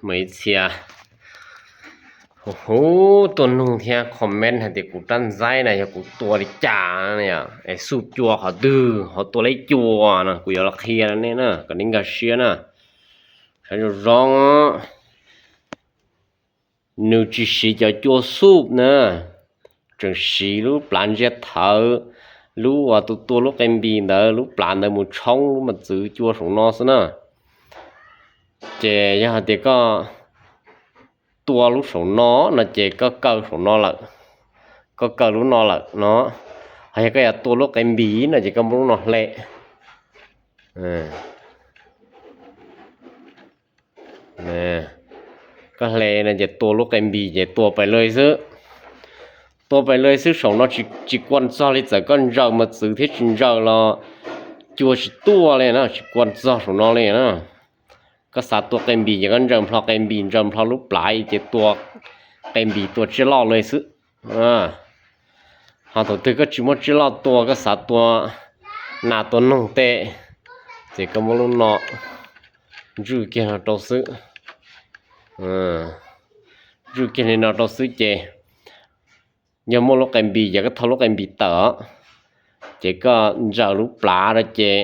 Mus ib txhia hu hu tuaj nug thiab comment hais tias kuv rab ntxaib na yog kuv tua li cas, es xuj cua qhov twg ho tua leb cua no kuv yuav los qhia nej na kom nej nkag siab na. Saib zoo zoo, nws tsis siv cov cua xuj na, tseem siv lub plhav ntsia thawv, lub uas tus tua lub qe npis ntawd lub plhav ntawd mus tshoob lub mos txwv cua saum no xwb na. Ces yog hais tias koj tua lub saum no no ces koj kaw saum no lawm, koj kaw lub no lawm no. Ho yog koj yuav tua lub qe npis no ces koj muab lub no hle. Koj hle no ces tua lub qe npis ces tua pais lawm xwb. Tua pais lawm xwb, saum no tsis kua txog li, txawm koj ntsaws mos txwv thiab tsis ntsaws los cua tsis tuaj li na, tsis kua txog saum no li na. Koj xav tua qe npis ces koj ntsaws nplho qe npis, ntsaws nplho lub plhav ces tua qe npis tua tsiaj loj lawm xwb. Ho thaum twg koj tsis muaj tsiaj loj tua, koj xav tua nas tua noog tej, ces koj muab lub no ntswj kiag no rau xwb. Ntswj kiag li no rau xwb ces yog muaj lub qe npis ces koj thau lub qe npis tawm, ces koj ntsaws lub plhav rau ces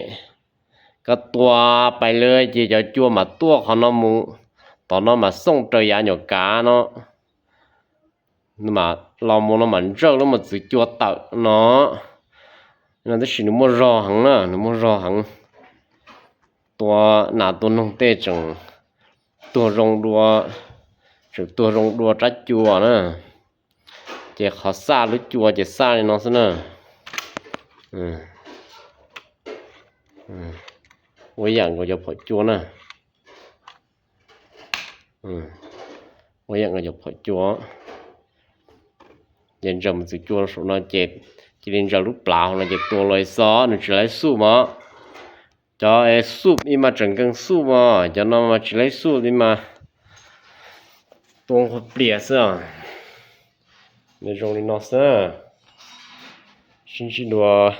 koj tua pais lawm ces cov cua mam tuaj qhov no mus, tom no mas xooj raws yav nyuam kav no, los mus no mas ntsawj lub mos txwv cua tawm no. No tab sis nws muaj zog heev na, nws muaj zog heev. Tua nas tua noog tej tseem tuag zoo dua, tseem tuag zoo dua rab cua na. Ces qhov xaj lub cua ces xaj li no xwb na. Ua yam nkaus cov phom cua na. Ua yam nkaus cov phom cua. Ces ntsaws mos txwv cua saum no ces cia li ntsaws lub plhav hauv no ces tua los xwb, nws tsis laib xuj mog. Cov xuj li mas tseem nkees xuj mog, cov no mas tsis laib xuj li mas tua nqua plias xwb. Nws zoo li no xwb. Sib ntsib dua.